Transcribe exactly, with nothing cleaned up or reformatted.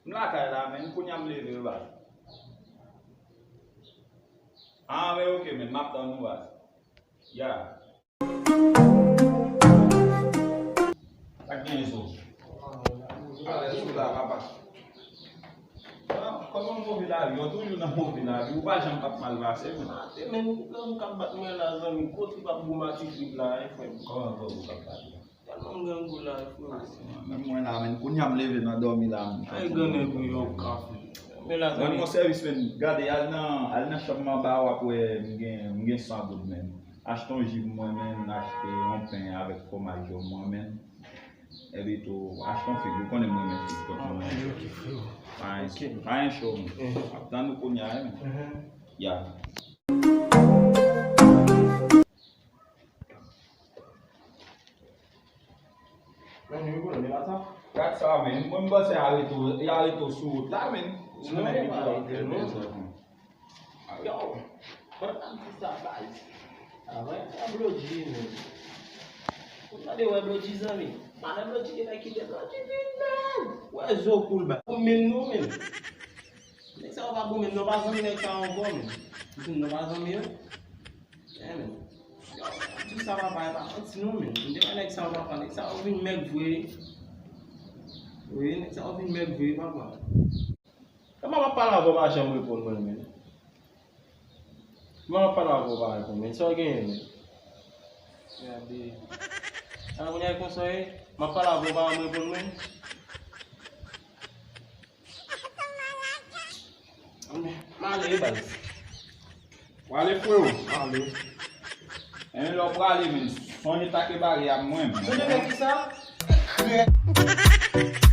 M lakay la, men, kounye a m leve, baz. Ah, men, ok, men, m ap tann ou, baz. Ya. Sa k genyen, so? Alèz ou la, papa? Ah, kòman move lavi? Ou toujou nan move lavi. Ou pa janm p ap mal pase, men. Ate, men, nan ou k ap bat mwen la, zanmi. Gwo trip ap gwo mati trip la, wi, frè m. Kòman gwo trip ap bat ou? Tèlman m grangou la, frè. Men mwen la, men, kounye a m leve nan dòmi la, m Ay, grannen pou yo kafe. Men la, zanmi. Rann mwen sèvis, men. Gade, al nan, al nan chanm anba, w ap wè m gen, m gen san goud, men. Achte yon ji pou mwen, men, achte yon pen avèk fwomaj yo mwen, men. Epi tou, achte yon fig, ou konnen mwen renmen fig, kòk mwen. Ah, ok, ok, frè. Pa gen, ok, pa gen cho, men. Mhm. Ap tann ou kounye a, men. Mhm. Ya. Men, nou konnen, men, ata. Gad sa, men. Mwen, m panse arete w, y arete w sou wout la, men. Ou konnen, men, pa arete, non. Yo, mwen pa di sa, baz. Avè sa Blodji, men. Ou tande wè Blodji, zanmi? Malè Blodji genlè kite Blodji vin bèl. Wè zo koul ba. Ou menm nou menm. Nèg sa yo pa bon menm, nou pa zanmi nèg sa yo ankò menm. Ou konn nou pa zanmi yo? Ye, men. Yo, di sa papa, e pa manti non, men. M te wè nèg sa yo, papa, nèg sa yo vin mèg vre. Wi, nèg sa yo vin mèg vre, papa. Kòman m ap pale avè w, w pa janm reponn mwen, men? Kòman m ap pale avè w, w pa reponn mwen? Sa w genyen, men? Gade. Sa kounye a konsa ye? M ap pale avè w, w pa janm reponn mwen? M ale, baz. W ale, freo. M ale. Enben, lè w prale, men, sonje take bare a mwen. Sonje fè kisa? Krèk.